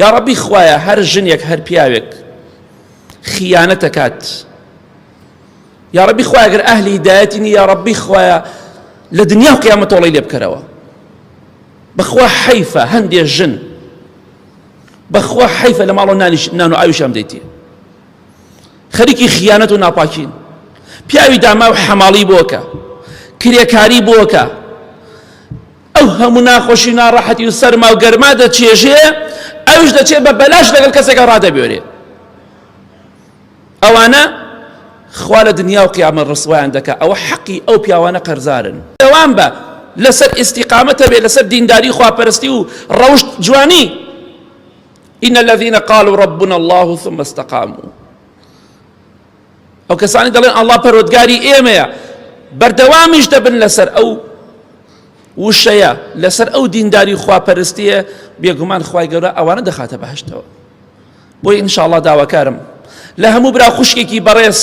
یاڕەبی خوایە هەر ژنێک هەر پیاوێک خیانەتەکات یاڕەبی خوایە گەر ئەهلی هیدایەتی نی یاڕەبی خوایە لە دنیا و قیامەت تۆڵەی لێ بکەرەوە بەخوا حەیفە هەندێ ژن بەخوا حەیفە لە ماڵەوە نانیش نان و ئاویشان دەیتێ خەریکی خیانەت و ناپاکین پیاوی داما و حەماڵی بۆکە کرێکاری بۆکە ئەو هەموو ناخۆشی و ناڕەحەتی و سەرما و گەرما دەچێژێ ئەوش دەچێت بە بەلاش لەگەڵ کەسێکە ڕادەبێرێ ئەوانە خوا لە دنیا و قیامەت ڕسوایان دەکا ئەوە حەقی ئەو پیاوانە قەرزارن. دەوام بە لەسەر ئیستیقامەتە بێ لەسەر دینداری خواپەرستی و ڕەوشت جوانی إن الذين قالوا ربنا الله ثم استقاموا ئەو کەسانی دەڵێن ئەڵڵا پەروەردگاری ئێمەیە بەردەوامیش دەبن لەسەر ئەو وشەیە لەسەر ئەو دینداری خواپەرستیە بێگومان خوای گەورە ئەوانە دەخاتە بەهشتەوە بۆیە ان شاء اللە داواکارم لە هەموو برا خوشکێکی بەڕێز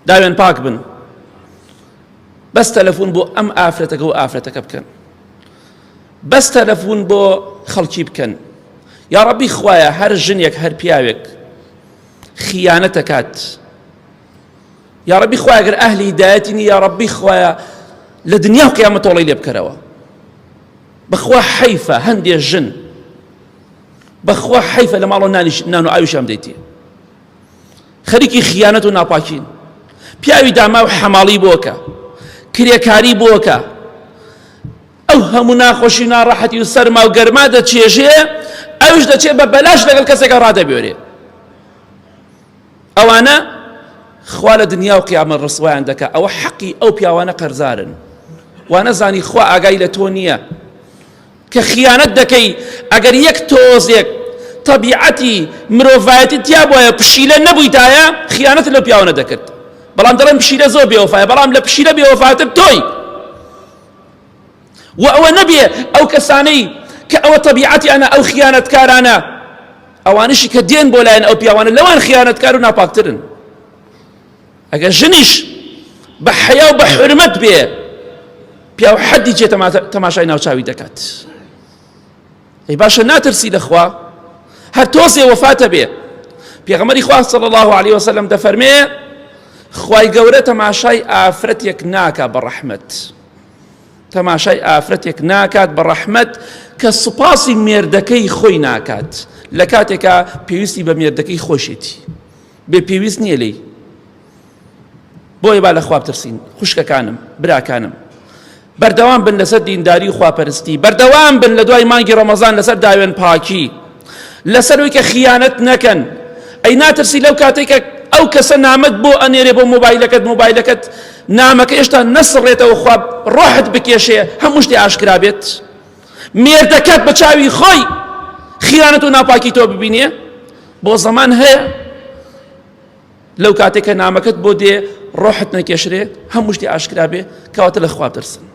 داوێن پاک بن بەس تەلەفۆن بۆ ئەم ئافرەتەکە و ئافرەتەکە بکەن بەس تەلەفۆن بۆ خەڵکی بکەن یا ڕەبی خوایە هەر ژنێک هەر پیاوێک خیانەتەکات یا ڕەبی خوایە گەر ئەهلی هیدایەتی نی یا ڕەبی خوایە لە دنیا و قیامەت تۆڵەی لێ بکەرەوە بەخوا حەیفە هەندێ ژن بەخوا حەیفە لە ماڵەوە نانیش نان و ئاویشیان بدەیتێ خەریکی خیانەت و ناپاکین پیاوی داما و حەماڵی بۆکە کرێکاری بۆکە ئەو هەموو ناخۆشی ناڕەحەتی و سەرما و گەرما دەچێژێ ئەوش دەچێت بە بەلاش لەگەڵ کەسێکە ڕادەبێرێ ئەوانە خوا لە دنیا و قیامەت ڕسوایان دەکا ئەوە حەقی ئەو پیاوانە قەرزارن وانەزانی خوا ئاگای لە تۆ نییە کە خیانەت دەکەی ئەگەر یەک تۆزێک تەبیعەتی مرۆڤایەتی تیا بواە پشیلە نەبوویتایە خیانەت لەو پیاوە نەدەکرد بەڵام دەڵێن پشیلە زۆر بێوەفایە بەڵام لە پشیلە بێوەفاتر تۆی و ئەوە نەبێ ئەو کەسانەی کە ئەوە تەبیعەتیانە ئەو خیانەتکارانە ئەوانشی کە دێن بۆ لایەن ئەو پیاوانە لەوان خیانەتکار و ناپاکترن ئەگەر ژنیش بە حەیا و بە حورمەت بێ پیاو حەدی چێ تەماشای ناوچاوی دەکات ئەی باشە ناترسی لەخوا هەر تۆزێ وەفاتە بێ پێغەمبەری خوا صلی الله علیه وسلم دەفەرمێ خوای گەورە تەماشای ئافرەتێک ناکا بە ڕەحمەت تەماشای ئافرەتێک ناکات بە ڕەحمەت کە سوپاسی مێردەکەی خۆی ناکات لە کاتێکا پێویستی بە مێردەکەی خۆشێتی بێ پێویست نییە لێی بۆیە با لە خوا بترسین خوشکەکانم براکانم بەردەوام بن لەسەر دینداری و خواپەرستی بەردەوام بن لە دوای مانگی ڕەمەزان لەسەر داوێن پاکی لەسەر ئەوی کە خیانەت نەکەن ئەی ناترسی لەو کاتێک کە ئەو کەسە نامەت بۆ ئەنێرێ بۆ مۆبایلەکەت مۆبایلەکەت نامەکە هێشتا نەسڕێتەوە خوا ڕۆحت بکێشێ هەموو شتێ ئاشکرا بێت مێردەکەت بە چاوی خۆی خیانەت و ناپاکی تۆ ببینێ بۆ زەمان هەیە لەو کاتێک کە نامەکەت بۆ دێ ڕۆحت نەکێشرێ هەموو شتی ئاشکرا بێ کەواتە لە خوا بترسن.